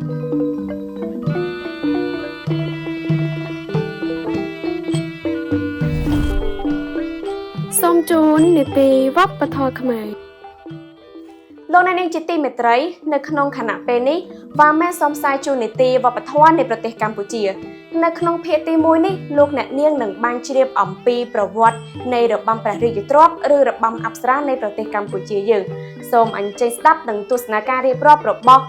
សូមជូននីតិវប្បធម៌ខ្មែរលោកអ្នកនាងជាទីមេត្រីនៅក្នុងខណៈពេលនេះវ៉ាម៉ែសូមផ្សាយជូននីតិវប្បធម៌នៃប្រទេសកម្ពុជា នៅក្នុងភាគទី1នេះលោកអ្នកនាងនឹងបានជ្រាបអំពីប្រវត្តិនៃរបាំព្រះរាជទ្រព្យឬរបាំអប្សរានៃប្រទេសកម្ពុជាយើងសូមអញ្ជើញស្ដាប់និងទស្សនាការរៀបរាប់របស់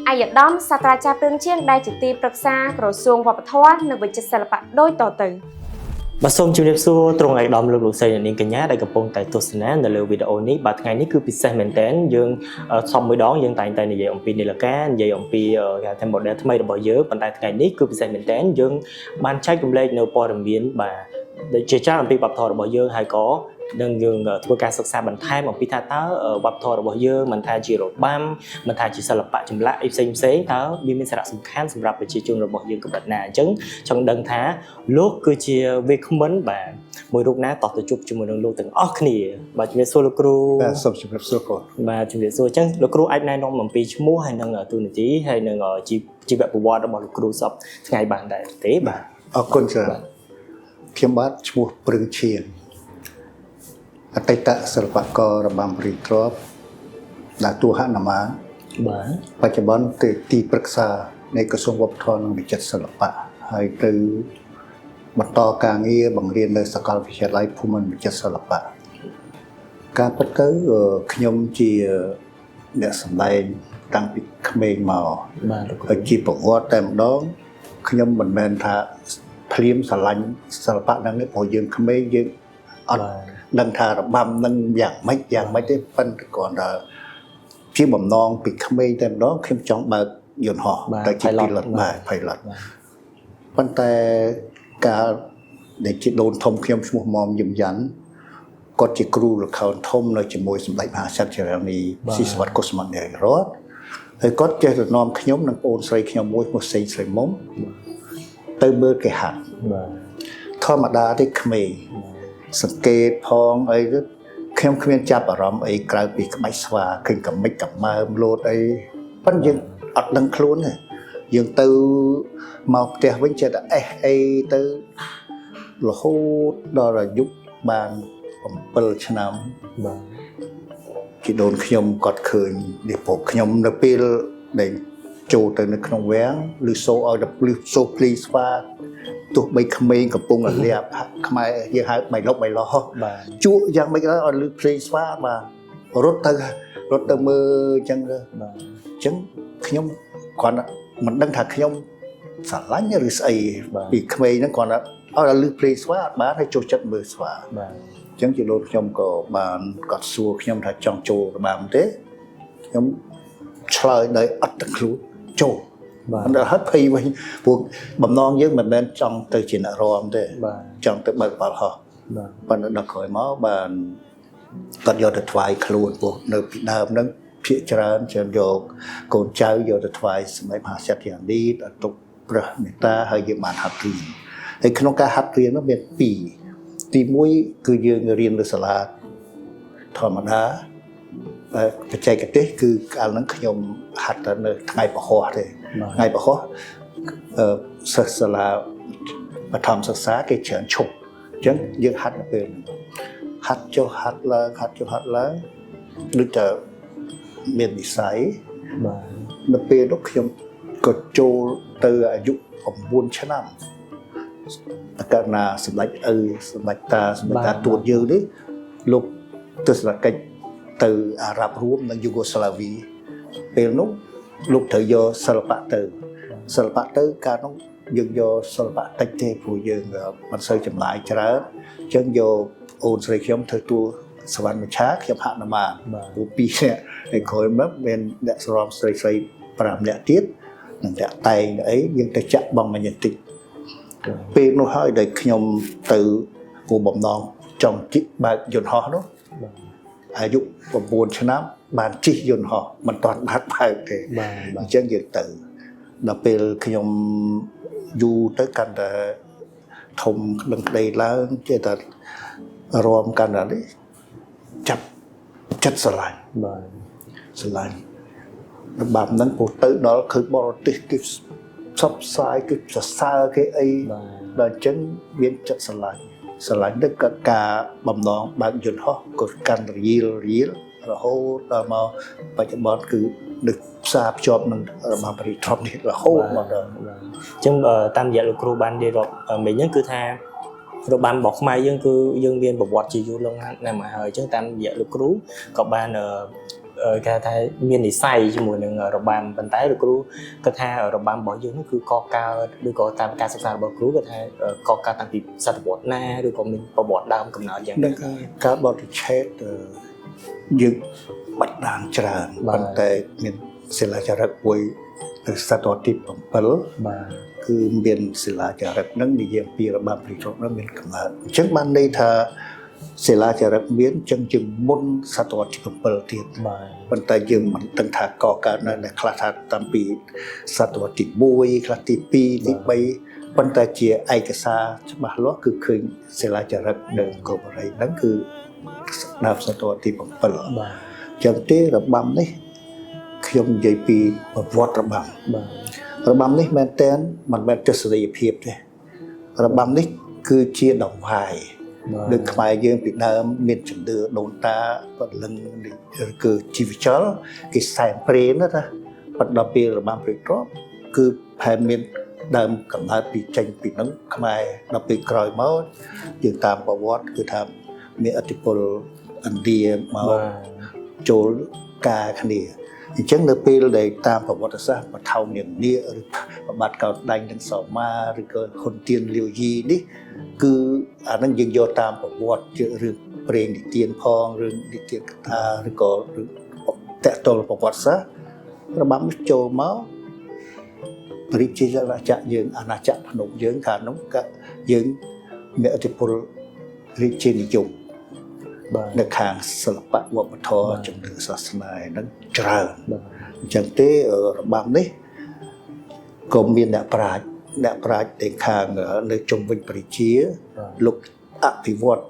ឯកឧត្តមសាស្ត្រាចារ្យព្រឿងជាងដែលជាទីប្រឹក្សាក្រសួងវប្បធម៌និងវិចិត្រសិល្បៈដូចតទៅ។ បាទសូមជម្រាបសួរត្រង់ឯកឧត្តមលោកលោកស្រីអ្នកនាងកញ្ញាដែលកំពុងតែទស្សនានៅលើវីដេអូនេះបាទថ្ងៃនេះគឺពិសេសមែនទែនយើងសពមួយដងយើងតែងតែនិយាយអំពីនីលការនិយាយអំពីគេហៅថា model ថ្មីរបស់យើងប៉ុន្តែថ្ងៃនេះគឺពិសេសមែនទែនយើងបានចែករំលែកនៅព័ត៌មានបាទដែលជាច្រើនអំពីវប្បធម៌របស់យើងហើយក៏នឹងយើងធ្វើការសិក្សាបន្ថែមអំពីថាតើវប្បធម៌របស់យើងមិនថាជារបាំមិនថាជាសិល្បៈចម្លាក់អីផ្សេងផ្សេងតើវាមានសារៈសំខាន់សម្រាប់ប្រជាជនរបស់យើងកម្រិតណាអញ្ចឹងចង់ដឹងថាលោកគឺជាវាគ្មិនបាទមួយរូបណាតោះទៅជួបជាមួយនឹងលោកទាំងអស់គ្នាបាទជំរាបសួរលោកគ្រូ។ បាទសូមជម្រាបសួរកូន។ បាទជំរាបសួរអញ្ចឹងលោកគ្រូអាចណែនាំអំពីឈ្មោះហើយនឹងតួនាទីហើយនឹងជីជីវប្រវត្តិរបស់លោកគ្រូសពថ្ងៃបានដែរទេបាទ? អរគុណច្រើនខ្ញុំបាទឈ្មោះព្រឹងឈៀងអតីតសិល្បកររបាំរីទ្របដែលតួហនុមាន បាទ បច្ចុប្បន្នទៅទីប្រឹក្សានៃក្រសួងវប្បធម៌និងវិចិត្រសិល្បៈហើយទៅបន្តការងារបង្រៀននៅសាកលវិទ្យាល័យភូមិន្ទវិចិត្រសិល្បៈការពិតទៅខ្ញុំជាអ្នកសម្ដែងតាំងពីក្មេងមក បាទលោកគ្រូ ហើយជាប្រវត្តិតែម្ដងខ្ញុំមិនមែនថាភ្លាមស្រឡាញ់សិល្បៈហ្នឹងទេព្រោះយើងក្មេងយើងអត់ ដឹងថារបាំនឹងយ៉ាងម៉េចយ៉ាងម៉េចទេប៉ុន្តែគ្រាន់តែជាបំណងពីក្មេងតែម្ដងខ្ញុំចង់បើកយន្តហោះទៅជា pilot បាទ pilot ប៉ុន្តែកាលដែលជាដូនធំខ្ញុំឈ្មោះមុំយឹមយ៉ាន់គាត់ជាគ្រូល្ខោនធំនៅជាមួយសម្ដេចមហាក្សត្ររានីស៊ីសវត្តកុសុមនារីរតន៍ហើយគាត់ចេះទៅនាំខ្ញុំនិងប្អូនស្រីខ្ញុំមួយឈ្មោះសេងស្រីមុំទៅមើលគេហាត់ បាទ ធម្មតាទេក្មេងសង្កេតផងអីទៅខ្ញុំគ្មានចាប់អារម្មណ៍អីក្រៅពីក្បាច់ស្វាឃើញកមិចកមើមលោតអីប៉ុន្តែយើងអត់ដឹងខ្លួនទេយើងទៅមកផ្ទះវិញចេះតែអេះអីទៅរហូតដល់អាយុបាន7ឆ្នាំ បាទ ជីដូនខ្ញុំគាត់ឃើញនេះព្រោះខ្ញុំនៅពេលដែលចូលទៅនៅក្នុងវាំងឬសូឲ្យដល់ឬសូភ្លីស្វាទោះបីក្មេងកំពុងតែលាបខ្មែរយើងហៅបៃលុកបៃលោះ បាទ ជក់យ៉ាងម៉េចក៏ដោយឲ្យលឺភ្លេងស្វាបាទរត់ទៅរត់ទៅមើលអញ្ចឹងទៅ បាទ អញ្ចឹងខ្ញុំគ្រាន់តែមិនដឹងថាខ្ញុំស្រឡាញ់ឬស្អីពីក្មេងហ្នឹងគ្រាន់តែឲ្យដល់លឺភ្លេងស្វាអត់បានហើយចូលចិត្តមើលស្វា បាទ អញ្ចឹងជាលោកខ្ញុំក៏បានគាត់សួរខ្ញុំថាចង់ចូលរបាំទេខ្ញុំឆ្លើយដោយអត់ទាំងខ្លួនចូល បាទ ដល់ហើយភ័យវិញព្រោះបំណងយើងមិនមែនចង់ទៅជាអ្នករាំទេ បាទ ចង់ទៅបើកបាល់ហោះ បាទ ប៉ុន្តែដល់ក្រោយមកបានគាត់យកទៅថ្វាយខ្លួនព្រោះនៅពីដើមហ្នឹងភាកច្រើនច្រើនយកកូនចៅយកទៅថ្វាយសម្ដេចមហាក្សត្រយ៉ាងនេះដល់ទុកព្រះមេត្តាហើយយើងបានហាត់រៀនហើយក្នុងការហាត់រៀននោះមានពីរទី1គឺយើងរៀននៅសាលាធម្មតាបើបច្ចេកទេសគឺកាលហ្នឹងខ្ញុំហាត់តែនៅថ្ងៃពហុទេ បាទ ថ្ងៃពហុអឺសិស្សសាលាបឋមសិក្សាគេច្រើនឈប់អញ្ចឹងយើងហាត់នៅពេលហ្នឹងហាត់ចុះហាត់ឡើងហាត់ចុះហាត់ឡើងដូចតែមាននិស្ស័យ បាទ នៅពេលនោះខ្ញុំក៏ចូលទៅអាយុ9ឆ្នាំតកណាសម្ដេចឪសម្ដេចតាសម្ដេចតាទួតយើងនេះលោកទស្សនកិច្ចទៅអារ៉ាប់រួមនិងយូហ្គោស្លាវីពេលនោះលោកត្រូវយកសិល្បៈទៅសិល្បៈទៅកាលនោះយើងយកសិល្បៈតិចទេព្រោះយើងមិនសូវចំណាយច្រើនអញ្ចឹងយកអូនស្រីខ្ញុំធ្វើតួសវណ្ណមច្ឆាខ្ញុំហនុមាន បាទ ព្រោះពីរនាក់ហើយក្រោយមកមានអ្នកស្រោមស្រីស្រី5នាក់ទៀតនិងអ្នកតែងអីយើងទៅចាក់បងមញ្ញតិចពេលនោះហើយដែលខ្ញុំទៅគោលបំណងចង់ជិះបើកយន្តហោះនោះ បាទ អាយុ9ឆ្នាំបានជិះយន្តហោះមិនទាន់បានបើកទេ បាទ អញ្ចឹងយើងទៅដល់ពេលខ្ញុំយូរទៅកាន់តែធំដឹងក្តីឡើងចេះតែរំកាន់តែនេះចាប់ចិត្តស្រឡាញ់ បាទ ស្រឡាញ់ របាំហ្នឹងព្រោះទៅដល់ឃើញបរទេសគេផ្សព្វផ្សាយគេសរសើរគេអី បាទ ដល់អញ្ចឹងមានចិត្តស្រឡាញ់ស្រឡាញ់ទៅក៏ការបំណងបើកយន្តហោះក៏កាន់រយិលរយិលរហូតដល់មកបច្ចុប្បន្នគឺនៅផ្សារភ្ជាប់នឹងរបាំព្រះរាជទ្រព្យនេះរហូតមកដល់ បាទអញ្ចឹងតាមរយៈលោកគ្រូបានរៀបរាប់មិញហ្នឹងគឺថារបាំរបស់ខ្មែរយើងគឺយើងមានប្រវត្តិជាយូរលង់ណាស់មកហើយអញ្ចឹងតាមរយៈលោកគ្រូក៏បានគេថាមាននិស្ស័យជាមួយនឹងរបាំប៉ុន្តែលោកគ្រូគាត់ថារបាំរបស់យើងនោះគឺកកើតឬក៏តាមការសិក្សារបស់គ្រូគាត់ថាកកើតតាំងពីសតវត្សណាឬក៏មានប្រវត្តិដើមកំណើតយ៉ាងណា នឹងការបរិច្ឆេទយើងបាត់ដានច្រើន បាទ ប៉ុន្តែមានសិលាចារឹកមួយនៅសតវត្សទី7 បាទ គឺមានសិលាចារឹកហ្នឹងនិយាយអំពីរបាំព្រះរាជទ្រព្យហ្នឹងមានកំណើតអញ្ចឹងបានន័យថាសិលាចារឹកមានអញ្ចឹងជាងមុនសតវត្សទី7ទៀត បាទ ប៉ុន្តែយើងមិនដឹងថាកកើតនៅដែលខ្លះថាតាំងពីសតវត្សទី1ខ្លះទី2ទី3ប៉ុន្តែជាឯកសារច្បាស់លាស់គឺឃើញសិលាចារឹកនៅអង្គរបរិយហ្នឹងគឺដើមសតវត្សទី7 បាទ ចឹងទេរបាំនេះខ្ញុំនិយាយពីប្រវត្តិរបាំ បាទ របាំនេះមែនតើមិនមែនទស្សនីយភាពទេរបាំនេះគឺជាដង្វាយ បាទ ដូចខ្មែរយើងពីដើមមានជំនឿដូនតាពលឹងនេះគឺជីវចលគេសែនព្រេនណាប៉ុន្តែដល់ពេលរបាំព្រៃទ្រព្យគឺផែនមានដើមកំណើតពីចេញពីហ្នឹងខ្មែរដល់ពេលក្រោយមកយើងតាមប្រវត្តិគឺថាមានឥទ្ធិពលឥណ្ឌាមក បាទ ចូលការគ្នាអញ្ចឹងនៅពេលដែលតាមប្រវត្តិសាស្ត្របថោងនាងនាគឬប្របាទកោតដាញ់និងសមាឬក៏ហ៊ុនទៀនលាវយីនេះគឺអាហ្នឹងយើងយកតាមប្រវត្តិជារឿងព្រេងនិទានផងរឿងនិទានកថាឬក៏រឿងតកតលប្រវត្តិសាស្ត្ររបាំនេះចូលមករាជាណាចក្រយើងអាណាចក្រភ្នំយើងកាលនោះក៏យើងមានឥទ្ធិពលរាជានិយម បាទ នៅខាងសិល្បៈវប្បធម៌ បាទ ជំនឿសាសនាឯហ្នឹងច្រើន បាទ អញ្ចឹងទេរបាំនេះក៏មានអ្នកប្រាជ្ញអ្នកប្រាជ្ញដែលខាងនៅជុំវិញប្រជា បាទ លោកអភិវឌ្ឍ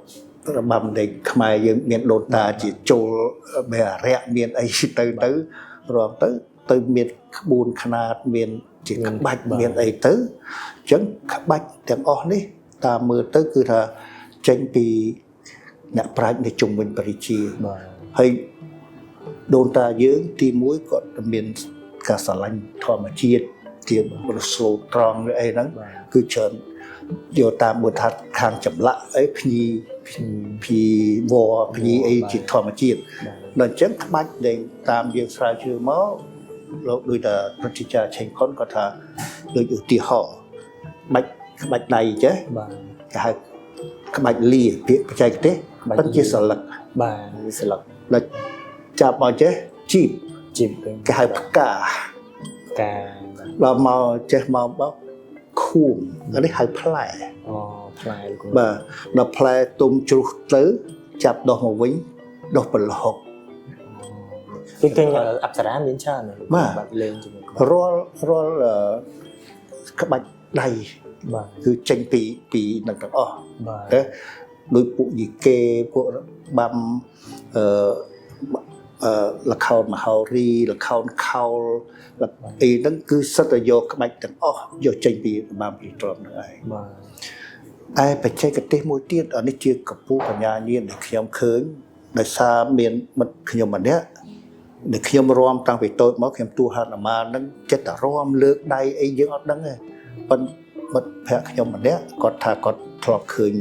របាំដែលខ្មែរយើងមានដូនតាជាចូលមេអរិយមានអីទៅទៅរំទៅទៅមានក្បួនខ្នាតមានជាក្បាច់មានអីទៅអញ្ចឹងក្បាច់ទាំងអស់នេះតាមមើលទៅគឺថាចេញពីអ្នកប្រាជ្ញនៅជុំវិញប្រជា បាទ ហើយដូនតាយើងទីមួយគាត់មានការស្រឡាញ់ធម្មជាតិជារសូលត្រង់ឬអីហ្នឹង បាទ គឺច្រើនយកតាមមើលថាខាងចម្លាក់អីភ្ញីភ្ញីវល្លិភ្ញីអីជាធម្មជាតិ បាទ ដល់អញ្ចឹងក្បាច់ដែលតាមយើងស្រាវជ្រាវមកលោកដូចតែប្រជាចាឆេងខុនគាត់ថាដូចឧទាហរណ៍បាច់ក្បាច់ដៃចេះ បាទ គេហៅក្បាច់លាពាក្យបច្ចេកទេសប៉ុន្តែជាសន្លឹក បាទវាស្លឹក ដល់ចាប់មកចេះជីប ជីបវិញ គេហៅផ្កា ផ្កា ដល់មកចេះមកបោកខួងអានេះហៅផ្លែ អូផ្លែលោកគ្រូ បាទដល់ផ្លែទុំជ្រុះទៅចាប់ដោះមកវិញដោះប្រឡុក ដូចឃើញអប្សរាមានច្រើនណាស់លោកគ្រូ បាទ បាទលេងជាមួយក្បាច់ រាល់រាល់ក្បាច់ដៃ បាទ គឺចេញពីពីនឹងទាំងអស់ បាទ ទេដូចពួកយីកេពួករបាំអឺអឺលខោនមហោរីលខោនខោលលអីហ្នឹងគឺសិតតែយកក្បាច់ទាំងអស់យកចេញពីរបាំពីទ្រព្យហ្នឹងឯង បាទ ឯបច្ចេកទេសមួយទៀតអានេះជាកម្ពូលបញ្ញាញាណដែលខ្ញុំឃើញដោយសារមានមិត្តខ្ញុំម្នាក់ដែលខ្ញុំរាំតាំងពីតូចមកខ្ញុំទួហនុមានហ្នឹងចិត្តតែរាំលើកដៃអីយើងអត់ដឹងទេប៉ុន្តែមិត្តភក្តិខ្ញុំម្នាក់គាត់ថាគាត់ធ្លាប់ឃើញ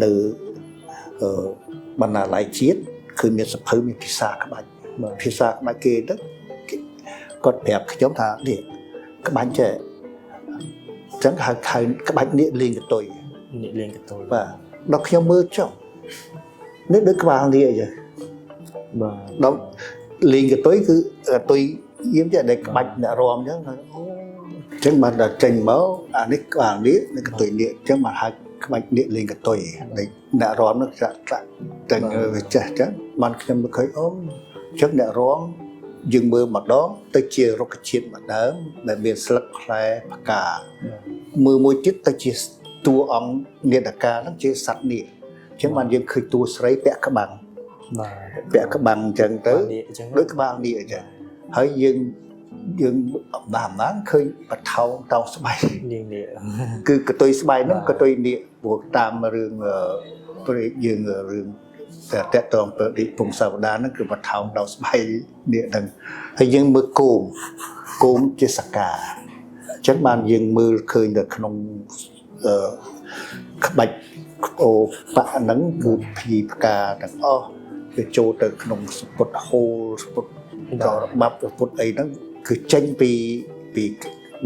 នៅអឺបណ្ណាល័យជាតិឃើញមានសភៅមានភាសាក្បាច់ បាទ ភាសាក្បាច់គេទៅគេគាត់ប្រាប់ខ្ញុំថានេះក្បាច់ចេះអញ្ចឹងហៅខៅក្បាច់នេះលេងកតុយ នេះលេងកតុយ បាទដល់ខ្ញុំមើលចុះនេះដូចក្បាលនេះអីចឹង បាទ ដល់លេងកតុយគឺកតុយយាមចេះដែលក្បាច់អ្នករាំអញ្ចឹងថាអូអញ្ចឹងបានដល់ចេញមកអានេះក្បាលនេះនេះកតុយនេះអញ្ចឹងបានហៅក្បាច់នេះលេងកតុយដែលអ្នករាំនោះចាក់ចាក់ទាំងវាចេះអញ្ចឹងបានខ្ញុំមើលឃើញអូអញ្ចឹងអ្នករាំយើងមើលម្ដងទៅជារុក្ខជាតិម្ដងដែលមានស្លឹកផ្លែផ្កា មើលមួយទៀតទៅជាតួអង្គនាដកាហ្នឹងជាសត្វនាគអញ្ចឹងបានយើងឃើញតួស្រីពាក់ក្បាំង បាទ ពាក់ក្បាំងអញ្ចឹងទៅ នេះអញ្ចឹង ដូចក្បាលនាគអញ្ចឹង ហើយយើងយើងអំណាអំណាងឃើញបថោងតោងស្បៃ នាងនេះ គឺកតុយស្បៃហ្នឹង បាទ កតុយនាគព្រោះតាមរឿងព្រេយើងរឿងតែតកតងប្រតិពងសាវតាហ្នឹងគឺបថោងតោងស្បៃនាគហ្នឹងហើយយើងមើលគោមគោមជាសកាអញ្ចឹងបានយើងមើលឃើញនៅក្នុងអឺក្បាច់អូបៈហ្នឹងគឺភីផ្កាទាំងអស់វាចូលទៅក្នុងសពុតហូលសពុត ក៏របាប់ពុទ្ធអីហ្នឹងគឺចេញពីពី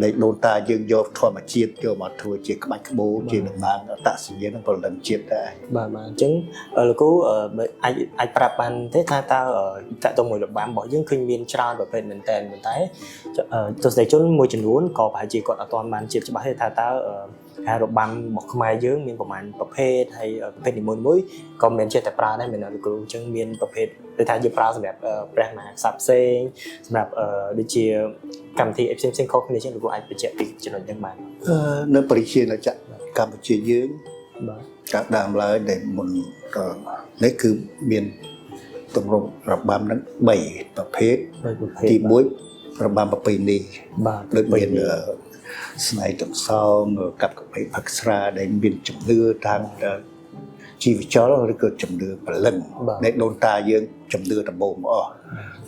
នៃដូនតាយើងយកធម្មជាតិយកមកធ្វើជាក្បាច់ក្បូរជាតំណាងអត្តសញ្ញាណនិងព្រលឹងជាតិដែរ បាទបាទអញ្ចឹងលោកគ្រូបើអាចអាចប្រាប់បានទេថាតើតកតងមួយរបាំរបស់យើងឃើញមានច្រើនប្រភេទមែនតើប៉ុន្តែទស្សនិកជនមួយចំនួនក៏ប្រហែលជាគាត់អត់ទាន់បានជ្រាបច្បាស់ទេថាតើការរបាំរបស់ខ្មែរយើងមានប្រមាណប្រភេទហើយប្រភេទនីមួយៗក៏មិនមែនចេះតែប្រើដែរមែនទេលោកគ្រូអញ្ចឹងមានប្រភេទដូចថាយើងប្រើសម្រាប់ព្រះមហាក្សត្រផ្សេងសម្រាប់ដូចជាកម្មវិធីអីផ្សេងៗខុសគ្នាអញ្ចឹងលោកគ្រូអាចបញ្ជាក់ពីចំណុចហ្នឹងបាន នៅប្រជាណាចក្រកម្ពុជាយើង បាទ កាលដើមឡើយដែលមុននេះគឺមានទម្រង់របាំហ្នឹង3ប្រភេទ បីប្រភេទ ទី1របាំប្រពៃណី បាទ ដូចមានស្នៃទាំងសងកាប់កបីផឹកស្រាដែលមានជំនឿតាមជីវចលឬក៏ជំនឿព្រលឹង បាទ នៃដូនតាយើងជំនឿដំបូងមកអស់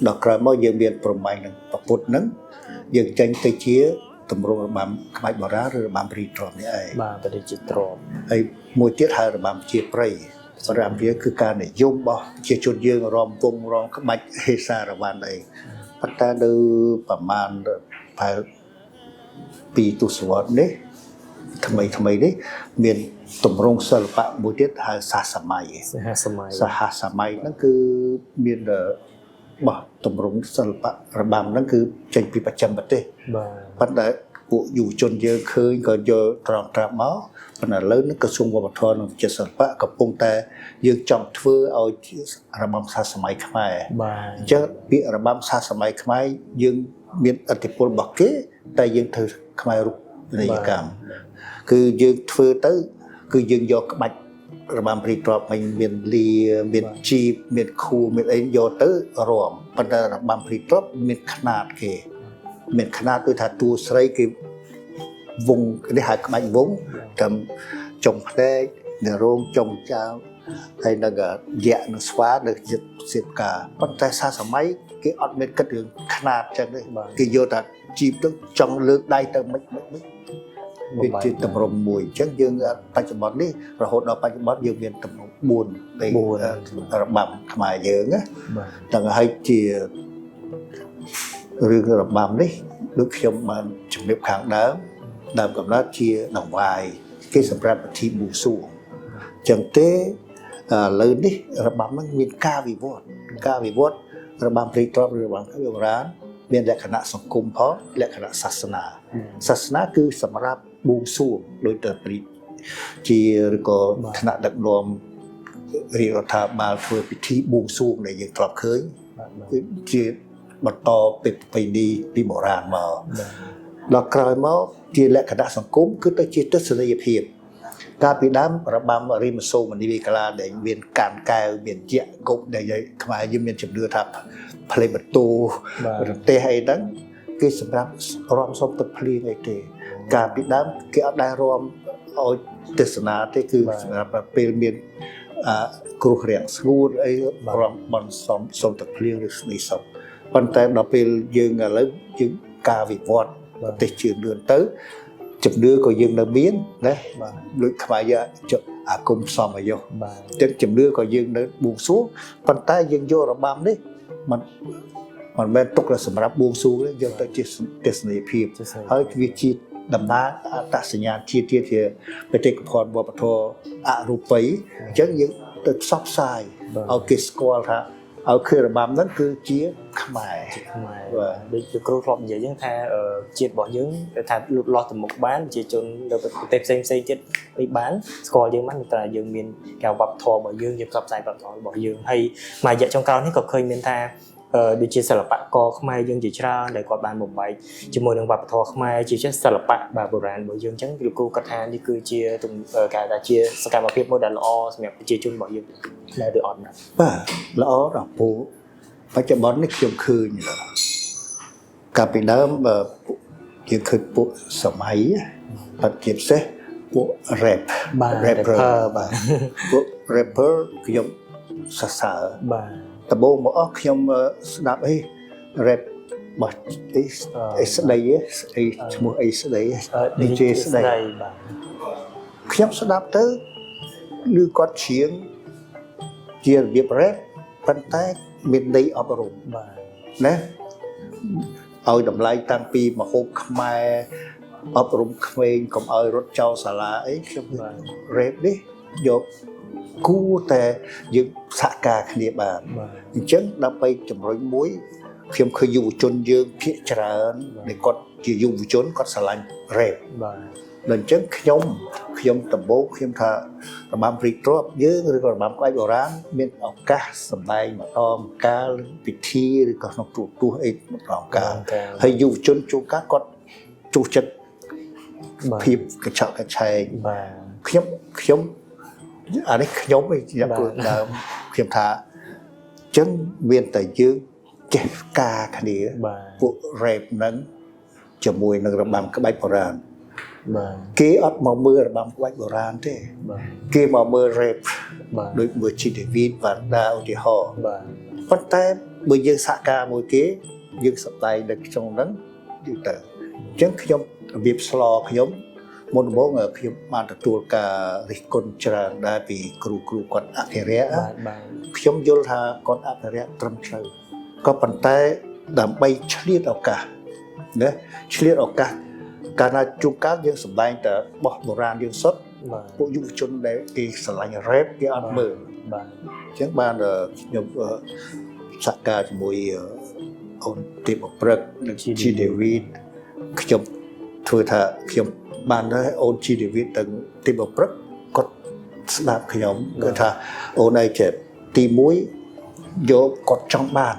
ដល់ក្រោយមកយើងមានប្រមាញ់នឹងប្រពុតហ្នឹងយើងចេញទៅជាទម្រង់របាំក្បាច់បុរាណឬរបាំរីទ្រាំនេះឯង បាទប្រទេសជាទ្រប ហើយមួយទៀតហៅរបាំជាព្រៃរបាំវាគឺការនិយមរបស់ប្រជាជនយើងរំវងរំក្បាច់ហេសារវ៉ាន់អីប៉ុន្តែនៅប្រមាណប្រហែលពីទសវត្សរ៍នេះថ្មីថ្មីនេះមានទម្រង់សិល្បៈមួយទៀតហៅសាសម័យ សហសម័យ សហសម័យហ្នឹងគឺមានបោះតម្រង់សិល្បៈរបាំហ្នឹងគឺចេញពីបច្ចឹមប្រទេស បាទ ប៉ុន្តែពួកយុវជនយើងឃើញក៏យកត្រង់ត្រាប់មកប៉ុន្តែឥឡូវនេះក្រសួងវប្បធម៌និងវិចិត្រសិល្បៈកំពុងតែយើងចង់ធ្វើឲ្យជារបាំសហសម័យខ្មែរ បាទ អញ្ចឹងពាក្យរបាំសហសម័យខ្មែរយើងមានឥទ្ធិពលរបស់គេតែយើងធ្វើខ្មែររូបនីយកម្មគឺយើងធ្វើទៅគឺយើងយកក្បាច់របាំព្រីទ្របមិញមានលាមានជីបមានខួមានអីយកទៅរំប៉ុន្តែរបាំព្រីទ្របមានខ្នាតគេមានខ្នាតដូចថាតួស្រីគេវងនេះហៅក្បាច់វងតាមចុងភ្នែកនៅរោងចុងចៅហើយនឹងយៈនឹងស្វានៅចិត្តសៀបកាប៉ុន្តែសាសម័យគេអត់មានគិតរឿងខ្នាតចឹងទេ បាទ គេយកតែជីបទៅចង់លើកដៃទៅមិនមិនមិនវាជាតម្រុំមួយអញ្ចឹងយើងបច្ចុប្បន្ននេះរហូតដល់បច្ចុប្បន្នយើងមានតម្រុំ4នៃរបាំខ្មែរយើងណា បាទ ទាំងហើយជារឿងរបាំនេះដូចខ្ញុំបានជំរាបខាងដើមដើមកំណត់ជាដង្វាយគេសម្រាប់ពិធីបួងសួងអញ្ចឹងទេឥឡូវនេះរបាំហ្នឹងមានការវិវត្តការវិវត្តរបាំព្រីទ្របឬរបាំខ្មែរបុរាណមានលក្ខណៈសង្គមផងលក្ខណៈសាសនាសាសនាគឺសម្រាប់បួងសួងដោយតែព្រីជាឬក៏ថ្នាក់ដឹកនាំរាជរដ្ឋាភិបាលធ្វើពិធីបួងសួងដែលយើងធ្លាប់ឃើញ បាទបាទ គឺជាបន្តពីប្រពៃណីពីបុរាណមក បាទ ដល់ក្រោយមកជាលក្ខណៈសង្គមគឺទៅជាទស្សនីយភាពកាលពីដើមរបាំរីមសូមនីវិកលាដែលមានកានកែវមានយៈគប់ដែលខ្មែរយើងមានជំនឿថាផ្លេបន្ទូ បាទ រទេះអីហ្នឹងគេសម្រាប់រំសុំទឹកភ្លៀងអីទេកាលពីដើមគេអត់ដែលរំឲ្យទេសនាទេគឺសម្រាប់ពេលមានអគ្រោះរាំងស្ងួតអីរំបន់សុំសុំទឹកភ្លៀងឬស្នីសុំប៉ុន្តែដល់ពេលយើងឥឡូវយើងការវិវត្តប្រទេសជឿនលឿនទៅជំនឿក៏យើងនៅមានណា បាទ ដូចខ្មែរយើងអាគមផ្សំអាយុ បាទ ចឹងជំនឿក៏យើងនៅបួងសួងប៉ុន្តែយើងយករបាំនេះมันមិនមែនទុកតែសម្រាប់បួងសួងទេយកទៅជាទស្សនីយភាព ជាស្រី ហើយវាជាតំណាងអត្តសញ្ញាណជាតិទៀតជាបេតិកភណ្ឌវប្បធម៌អរូបីអញ្ចឹងយើងទៅផ្សព្វផ្សាយ បាទ ឲ្យគេស្គាល់ថាឲ្យឃើញរបាំហ្នឹងគឺជាខ្មែរ ខ្មែរ បាទ ដូចលោកគ្រូធ្លាប់និយាយចឹងថាជាតិរបស់យើងថាលូតលាស់ទៅមុខបានប្រជាជននៅប្រទេសផ្សេងផ្សេងទៀតនេះបានស្គាល់យើងបានតែយើងមានការវប្បធម៌របស់យើងយើងផ្សព្វផ្សាយវប្បធម៌របស់យើងហើយមួយរយៈចុងក្រោយនេះក៏ឃើញមានថាដូចជាសិល្បករខ្មែរយើងជាច្រើនដែលគាត់បានបំបែកជាមួយនឹងវប្បធម៌ខ្មែរជាពិសេសសិល្បៈបាទបុរាណរបស់យើងអញ្ចឹងលោកគ្រូគាត់ថានេះគឺជាគេហៅថាជាសកម្មភាពមួយដែលល្អសម្រាប់ប្រជាជនរបស់យើងដែរឬអត់បាទ បាទល្អដល់ពូបច្ចុប្បន្ននេះខ្ញុំឃើញ កាលពីដើមបើយើងឃើញពួកសម័យបាត់ជាពិសេសពួក rap បាទ rapper rapper បាទ ពួក rapper ខ្ញុំសរសើរ បាទ ដំបូងមកអស់ខ្ញុំស្ដាប់អី rap របស់អីអីស្ដីអីឈ្មោះអីស្ដី DJ ស្ដី បាទ ខ្ញុំស្ដាប់ទៅឮគាត់ច្រៀងជារបៀប rap ប៉ុន្តែមានន័យអប់រំ បាទ ណាឲ្យតម្លៃតាំងពីមហូបខ្មែរអប់រំក្មេងកុំឲ្យរត់ចោលសាលាអីខ្ញុំ បាទ rap នេះយកគួរតែយើងសហការគ្នាបាន បាទ អញ្ចឹងដើម្បីជំរុញមួយខ្ញុំឃើញយុវជនយើងភាគច្រើនដែលគាត់ជាយុវជនគាត់ស្រឡាញ់ rap បាទ ដល់អញ្ចឹងខ្ញុំខ្ញុំដំបូងខ្ញុំថារបាំព្រីទ្របយើងឬក៏របាំក្បាច់បុរាណមានឱកាសសម្ដែងម្ដងកាលពិធីឬក៏ក្នុងទូរទស្សន៍អីម្ដងកាលហើយយុវជនជួនកាលគាត់ចូលចិត្ត បាទ ភាពកញ្ឆក់កញ្ឆែង បាទ ខ្ញុំខ្ញុំអានេះខ្ញុំឯងជា បាទ ព្រោះដើមខ្ញុំថាអញ្ចឹងមានតែយើងចេះការគ្នា បាទ ពួក rap ហ្នឹងជាមួយនឹងរបាំក្បាច់បុរាណ បាទ គេអត់មកមើលរបាំក្បាច់បុរាណទេ បាទ គេមកមើល rap បាទ ដូចមើលជីដេវីតវណ្ដាឧទាហរណ៍ បាទ ប៉ុន្តែបើយើងសហការមួយគេយើងសម្ដែងនៅក្នុងហ្នឹងយើងទៅអញ្ចឹងខ្ញុំរបៀបស្លខ្ញុំមុនដំបូងខ្ញុំបានទទួលការរិះគន់ច្រើនដែរពីគ្រូគ្រូគាត់អភិរក្ស បាទបាទ ខ្ញុំយល់ថាគាត់អភិរក្សត្រឹមត្រូវក៏ប៉ុន្តែដើម្បីឆ្លៀតឱកាសណាឆ្លៀតឱកាសកាលណាជួនកាលយើងសម្ដែងតែបោះបុរាណយើងសុទ្ធ បាទ ពួកយុវជនដែលគេស្រឡាញ់ rap គេអត់មើល បាទ អញ្ចឹងបានខ្ញុំសហការជាមួយអូនទេពព្រឹកនិងជីដេវីតខ្ញុំធ្វើថាខ្ញុំបានដែរអូនជីដេវីតទាំងទេពព្រឹកគាត់ស្ដាប់ខ្ញុំគឺថាអូនឯងចេះទី1យកគាត់ចង់បាន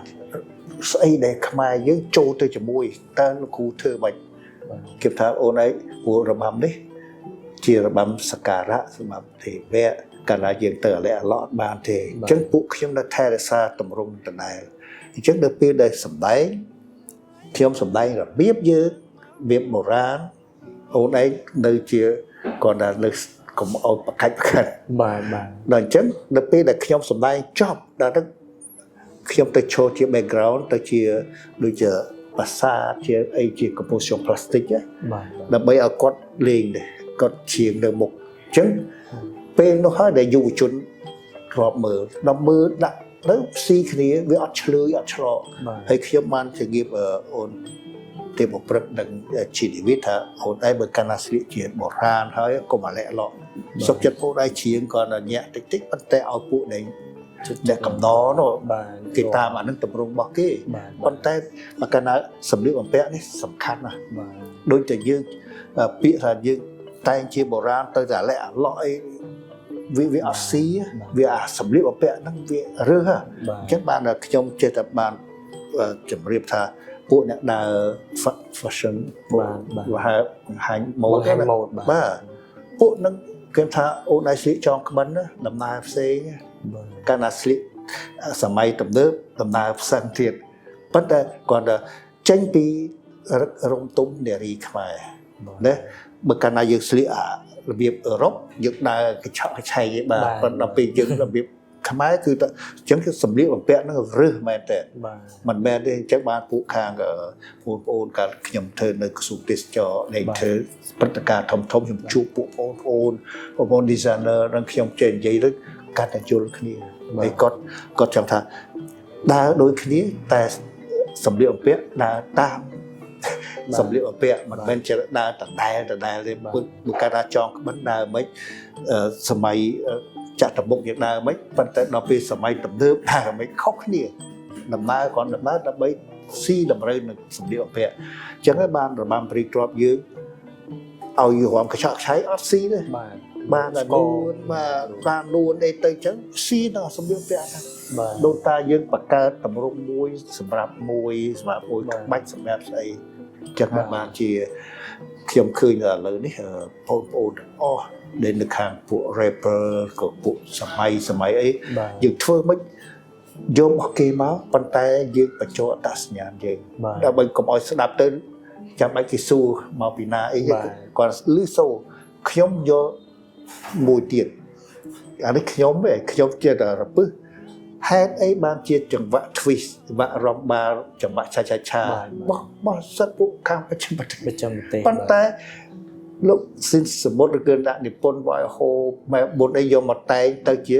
ស្អីដែលខ្មែរយើងចូលទៅជាមួយតើលោកគ្រូធ្វើម៉េច បាទ គេថាអូនឯងព្រោះរបាំនេះជារបាំសក្ការៈសម្រាប់ទេវៈកាលណាយើងទៅអលៈអឡក់អត់បានទេអញ្ចឹងពួកខ្ញុំនៅថែរក្សាតម្រង់ដដែលអញ្ចឹងដល់ពេលដែលសម្ដែងខ្ញុំសម្ដែងរបៀបយើងរបៀបបុរាណអូនឯងនៅជាគាត់ថានៅកុំឲ្យប្រកាច់ប្រកាច់ បាទបាទ ដល់អញ្ចឹងដល់ពេលដែលខ្ញុំសម្ដែងចប់ដល់ហ្នឹងខ្ញុំទៅឈរជា background ទៅជាដូចជាប្រាសាទជាអីជា composition plastic ណា បាទ ដើម្បីឲ្យគាត់លេងដែរគាត់ឈៀងនៅមុខអញ្ចឹងពេលនោះហើយដែលយុវជនរាប់មើលដល់មើលដាក់ទៅស៊ីគ្នាវាអត់ឆ្លើយអត់ឆ្លង បាទ ហើយខ្ញុំបានជម្រាបអូនទេពព្រឹកនិងជីវិតថាអូនឯងបើកាលណាស្លៀកជាបុរាណហើយកុំអាលែកឡក់សុខចិត្តពួកឯងច្រៀងគាត់តែញាក់តិចតិចប៉ុន្តែឲ្យពួកដែលអ្នកកំដរនោះ បាទ គេតាមអានឹងតម្រង់របស់គេ បាទ ប៉ុន្តែបើកាលណាសម្លៀកបំពាក់នេះសំខាន់ណាស់ បាទ ដូចតែយើងពាក្យថាយើងតែងជាបុរាណទៅតែអាលែកអាឡក់អីវាវាអត់ស៊ីវាអាសម្លៀកបំពាក់ហ្នឹងវារើសហ៎ បាទ អញ្ចឹងបានតែខ្ញុំចេះតែបានជម្រាបថាពួកអ្នកដើរ fashion ពួក បាទ វហាបង្ហាញម៉ូ បង្ហាញ ដណា ម៉ូដបាទ បាទពួកហ្នឹងគេថាអូនឯងស្លៀកចងក្បិនណាដំណើរផ្សេងណា បាទ កាលណាស្លៀកសម័យទំនើបដំណើរផ្សេងទៀតប៉ុន្តែគាត់ថាចេញពីរឹករំទុំនារីខ្មែរណាបើកាលណាយើងស្លៀកអារបៀបអឺរ៉ុបយើងដើរកញ្ឆក់កញ្ឆែងឯងបាទប៉ុន្តែដល់ពេលយើងរបៀបខ្មែរគឺតែអញ្ចឹងគឺសម្លៀកបំពាក់ហ្នឹងរើសមែនតើ បាទ មិនមែនទេអញ្ចឹងបានពួកខាងបងប្អូនកាលខ្ញុំធ្វើនៅក្រសួងទេសចរណ៍នៃធ្វើព្រឹត្តិការណ៍ធំធំខ្ញុំជួបពួកបងប្អូនបងប្អូន designer និងខ្ញុំចេះនិយាយទៅកាត់តែយល់គ្នាហើយគាត់គាត់ចង់ថាដើរដូចគ្នាតែសម្លៀកបំពាក់ដើរតាមសម្លៀកបំពាក់មិនមែនជាដើរដដែលដដែលទេបើកាលថាចងក្បិនដើរមិនសម័យចក្រមុខយើងដើរមិនប៉ុន្តែដល់ពេលសម័យទំនើបដើរមិនខុសគ្នាដំណើរគ្រាន់ដំណើរដើម្បីស៊ីតម្រូវនឹងសម្លៀកបំពាក់អញ្ចឹងហើយបានរបាំព្រីទ្របយើងឲ្យរំកញ្ចក់ឆៃអត់ស៊ីទេ បាទ បានតែនួនបាទបាននួនអីទៅអញ្ចឹងស៊ីដល់សម្លៀកបំពាក់ហ្នឹង បាទ ដូនតាយើងបង្កើតតម្រង់មួយសម្រាប់មួយសម្រាប់មួយ បាទ ក្បាច់សម្រាប់ស្អីអញ្ចឹងហើយ បាទ បានជាខ្ញុំឃើញដល់ឥឡូវនេះបងប្អូនទាំងអស់ដែលនៅខាងពួក rapper ក៏ពួកសម័យសម័យអី បាទ យើងធ្វើមិន យករបស់គេមកប៉ុន្តែយើងបញ្ចូលអត្តសញ្ញាណយើង បាទ ដើម្បីកុំឲ្យស្ដាប់ទៅចាំបាច់គេសួរមកពីណាអី បាទ គាត់ឮសូរខ្ញុំយកមួយទៀតអានេះខ្ញុំទេខ្ញុំជាតែរពឹសហេតុអីបានជាចង្វាក់ twist ចង្វាក់រំបាចង្វាក់ឆាឆាឆាបោះបោះសិតពួកខាងបច្ចិមប្រទេស ប្រចាំប្រទេស ប៉ុន្តែលោកស៊ីនសមុទ្រឬគឺដាក់និពន្ធវាយហូម៉ែបុតអីយកមកតែងទៅជា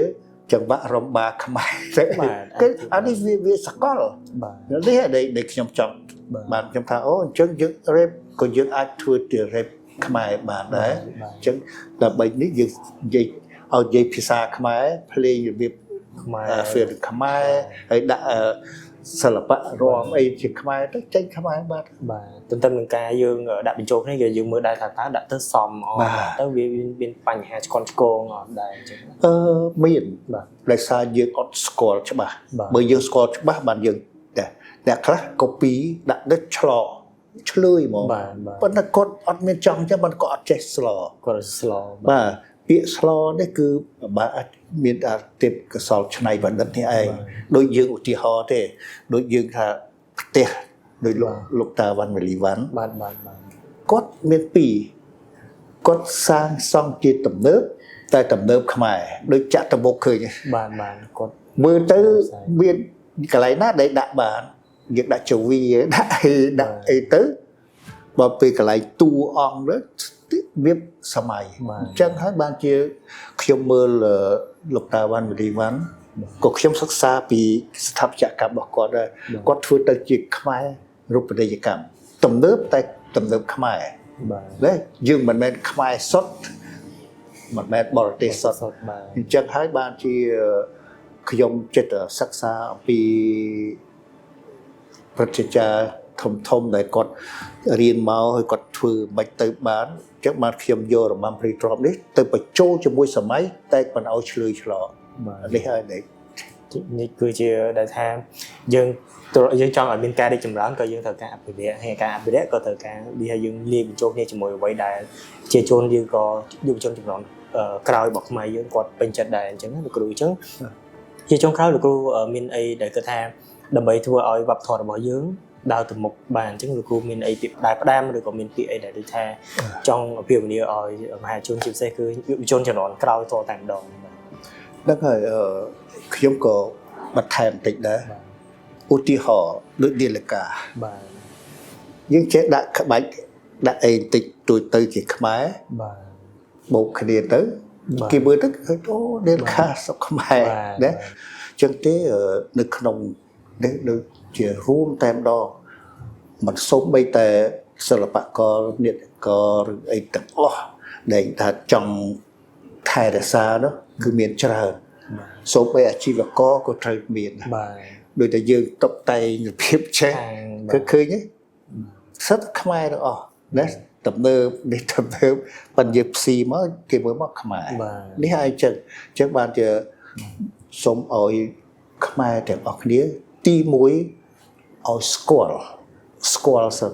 ចង្វាក់រំបាខ្មែរ បាទ គឺអានេះវាវាសកល បាទ នេះដែលដែលខ្ញុំចង់ បាទ បានខ្ញុំថាអូអញ្ចឹងយើងរេបក៏យើងអាចធ្វើជារេបខ្មែរបានដែរ បាទ អញ្ចឹងដើម្បីនេះយើងនិយាយឲ្យនិយាយភាសាខ្មែរភ្លេងរបៀប ខ្មែរ ហ្វៀលខ្មែរហើយដាក់សិល្បៈរំអីជាខ្មែរទៅចេញខ្មែរបាទ បាទទន្ទឹមនឹងការយើងដាក់បញ្ចូលគ្នាក៏យើងមើលដែរថាតើដាក់ទៅសមអត់ បាទ ទៅវាមានបញ្ហាឆ្កន់ឆ្គងអត់ដែរអញ្ចឹង អឺមាន បាទ ដោយសារយើងអត់ស្គាល់ច្បាស់ បាទ បើយើងស្គាល់ច្បាស់បានយើងតែអ្នកខ្លះ copy ដាក់ទៅឆ្លឆ្លើយហ្មង បាទបាទ ប៉ុន្តែគាត់អត់មានចង់អញ្ចឹងបានគាត់អត់ចេះស្ល គាត់ស្ល បាទពាក្យស្លនេះគឺបើអាចមានអាទេពកសលច្នៃបណ្ឌិតនេះឯងដូចយើងឧទាហរណ៍ទេដូចយើងថាផ្ទះដូចលោកលោកតាវ៉ាន់វេលីវ៉ាន់ បាទបាទបាទ គាត់មានពីរគាត់សាងសង់ជាទំនើបតែទំនើបខ្មែរដូចចតុមុខឃើញទេ បាទបាទគាត់ មើលទៅមានកន្លែងណាដែលដាក់បានយើងដាក់ចវីដាក់អីដាក់អីទៅបើពេលកន្លែងតួអង្គទៅវាសម័យ បាទ អញ្ចឹងហើយបានជាខ្ញុំមើលលោកតាវ៉ាន់វេលីវ៉ាន់ក៏ខ្ញុំសិក្សាពីស្ថាបត្យកម្មរបស់គាត់ដែរគាត់ធ្វើទៅជាខ្មែររូបនីយកម្មទំនើបតែទំនើបខ្មែរ បាទ ណាយើងមិនមែនខ្មែរសុទ្ធមិនមែនបរទេសសុទ្ធ សុទ្ធបាទ អញ្ចឹងហើយបានជាខ្ញុំចិត្តសិក្សាអំពីប្រជាចារធំធំដែលគាត់រៀនមកហើយគាត់ធ្វើមិនទៅបានអញ្ចឹងបានខ្ញុំយករបាំព្រីទ្របនេះទៅបញ្ចូលជាមួយសម័យតែមិនឲ្យឆ្លើយឆ្លង បាទ នេះហើយដែល នេះគឺជាដែលថាយើងយើងចង់ឲ្យមានការរីកចម្រើនក៏យើងត្រូវការអភិរក្សហើយការអភិរក្សក៏ត្រូវការនេះហើយយើងលាយបញ្ចូលគ្នាជាមួយអ្វីដែលជាជនយើងក៏យុវជនជំនាន់ក្រោយរបស់ខ្មែរយើងគាត់ពេញចិត្តដែរអញ្ចឹងណាលោកគ្រូអញ្ចឹងជាចុងក្រោយលោកគ្រូមានអីដែលគិតថាដើម្បីធ្វើឲ្យវប្បធម៌របស់យើងដើរទៅមុខបានអញ្ចឹងលោកគ្រូមានអីពាក្យផ្ដាំឬក៏មានពាក្យអីដែលដូចថាចង់អភិវឌ្ឍឲ្យមហាជនជាពិសេសគឺយុវជនជំនាន់ក្រោយតតែម្ដងបាទ ហ្នឹងហើយខ្ញុំក៏បន្ថែមបន្តិចដែរឧទាហរណ៍ដូចនាឡិកា បាទ យើងចេះដាក់ក្បាច់ដាក់អីបន្តិចតួចទៅជាខ្មែរ បាទ បូកគ្នាទៅ បាទ គេមើលទៅឃើញអូនាឡិកាស្រុកខ្មែរ បាទ ណាអញ្ចឹងទេនៅក្នុងនេះដូចជារួមតែម្ដងមិនសូម្បីតែសិល្បករនាដករឬអីទាំងអស់ដែលថាចង់ថែរក្សានោះគឺមានច្រើនសូម្បីអាជីវករក៏ត្រូវមានដែរ បាទ ដូចតែយើងតុបតែងរបៀបចេះ ខាង គឺឃើញទេសិតខ្មែរទាំងអស់ណាទំនើបនេះទំនើបប៉ុន្តែយើងផ្ស៊ីមកគេមើលមកខ្មែរ បាទ នេះហើយអញ្ចឹងអញ្ចឹងបានជាសូមឲ្យខ្មែរទាំងអស់គ្នាទី1ឲ្យស្គាល់ស្គាល់សិន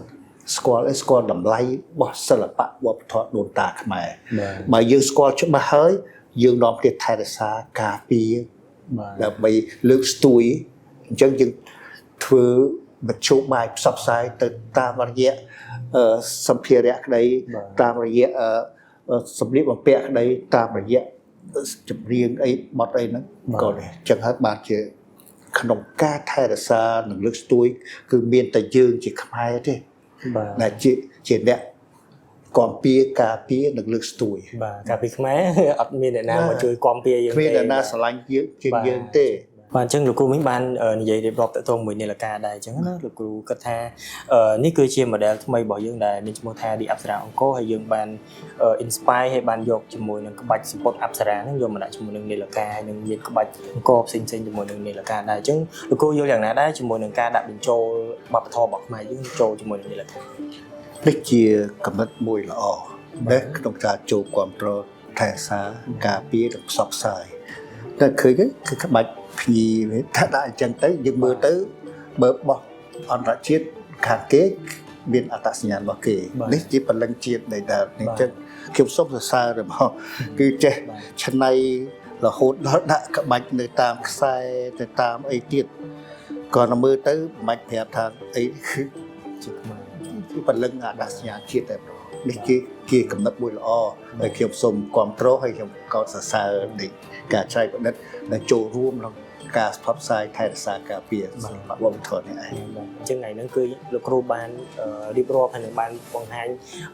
ស្គាល់អីស្គាល់តម្លៃរបស់សិល្បៈវប្បធម៌ដូនតាខ្មែរ បាទ បើយើងស្គាល់ច្បាស់ហើយយើងនាំគ្នាថែរក្សាការពារ បាទ ដើម្បីលើកស្ទួយអញ្ចឹងយើងធ្វើមធ្យោបាយផ្សព្វផ្សាយទៅតាមរយៈសម្ភារៈក្តីតាមរយៈសម្លៀកបំពាក់ក្តីតាមរយៈចម្រៀងអីបទអីហ្នឹងក៏ដែរអញ្ចឹងហើយបានជាក្នុងការថែរក្សានិងលើកស្ទួយគឺមានតែយើងជាខ្មែរទេ បាទ ដែលជាអ្នកគាំពៀការពារនិងលើកស្ទួយ បាទកាលពីខ្មែរអត់មានអ្នកណាមកជួយគាំពៀយើង គ្មានអ្នកណាស្រឡាញ់យើងជាងយើងទេ បាទអញ្ចឹងលោកគ្រូមិញបាននិយាយរៀបរាប់តទៅមួយនាឡិកាដែរអញ្ចឹងណាលោកគ្រូគិតថានេះគឺជា model ថ្មីរបស់យើងដែលមានឈ្មោះថា The Apsara អង្គរហើយយើងបាន inspire ហើយបានយកជាមួយនឹងក្បាច់សម្ពុតអប្សរាហ្នឹងយកមកដាក់ជាមួយនឹងនាឡិកាហើយនឹងមានក្បាច់អង្គរផ្សេងៗជាមួយនឹងនាឡិកាដែរអញ្ចឹងលោកគ្រូយល់យ៉ាងណាដែរជាមួយនឹងការដាក់បញ្ចូលវប្បធម៌របស់ខ្មែរយើងចូលជាមួយនឹងនាឡិកា នេះជាកំណត់មួយល្អណាក្នុងការចូលគ្រប់គ្រងថែរក្សាការពារនិងផ្សព្វផ្សាយតែឃើញទេគឺក្បាច់ភ្ញីថាដាក់អញ្ចឹងទៅយើងមើលទៅបើបោះអន្តរជាតិខាងគេមានអត្តសញ្ញាណរបស់គេនេះជាពលឹងជាតិដែលថាអញ្ចឹងខ្ញុំសូមសរសើររបស់គឺចេះ បាទ ច្នៃ រហូតដល់ដាក់ក្បាច់នៅតាមខ្សែទៅតាមអីទៀតគាត់ទៅមើលទៅមិនបាច់ប្រាប់ថាអីគឺ ជាខ្មែរ គឺពលឹងអាដាសញ្ញាជាតិតែម្ដងនេះជាជាកំណត់មួយល្អហើយខ្ញុំសូមគ្រប់គ្រងហើយខ្ញុំកោតសរសើរនៃការច្នៃប្រឌិតដែលចូលរួមក្នុងការផ្សព្វផ្សាយថែរក្សាការពារសិល្បៈវប្បធម៌នេះឯង បាទអញ្ចឹងថ្ងៃហ្នឹងគឺលោកគ្រូបានរៀបរាប់ហើយនឹងបានបង្ហាញ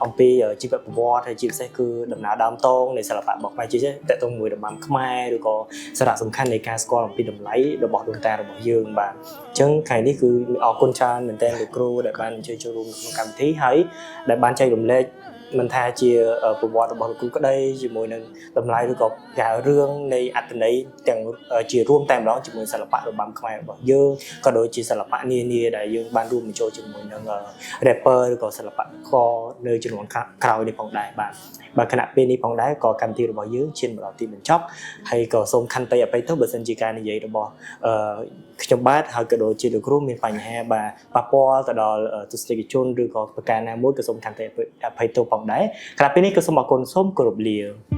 អំពីជីវប្រវត្តិហើយជាពិសេសគឺដំណើរដើមតងនៃសិល្បៈរបស់ខ្មែរជាពិសេសតកតងមួយរបាំខ្មែរឬក៏សារៈសំខាន់នៃការស្គាល់អំពីតម្លៃរបស់ដូនតារបស់យើងបាទអញ្ចឹងថ្ងៃនេះគឺអរគុណច្រើនមែនទែនលោកគ្រូដែលបានអញ្ជើញចូលរួមក្នុងកម្មវិធីហើយដែលបានចែករំលែកមិនថាជាប្រវត្តិរបស់លោកគ្រូក្តីជាមួយនឹងតម្លៃឬក៏គេហៅរឿងនៃអត្ថន័យទាំងជារួមតែម្ដងជាមួយសិល្បៈរបាំខ្មែររបស់យើង ក៏ដូចជាសិល្បៈនានាដែលយើងបានរួមបញ្ចូលជាមួយនឹង rapper ឬក៏សិល្បករនៅជំនាន់ក្រោយនេះផងដែរបាទបាទខណៈពេលនេះផងដែរក៏កម្មវិធីរបស់យើងឈានមកដល់ទីបញ្ចប់ហើយក៏សូមខន្តីអភ័យទោសបើសិនជាការនិយាយរបស់អឺខ្ញុំបាទហើយក៏ដូចជាលោកគ្រូមានបញ្ហាបាទប៉ះពាល់ទៅដល់ទស្សនិកជនឬក៏ប្រការណាមួយក៏សូមខន្តីអភ័យទោសផងដែរខណៈពេលនេះក៏សូមអរគុណសូមគោរពលា។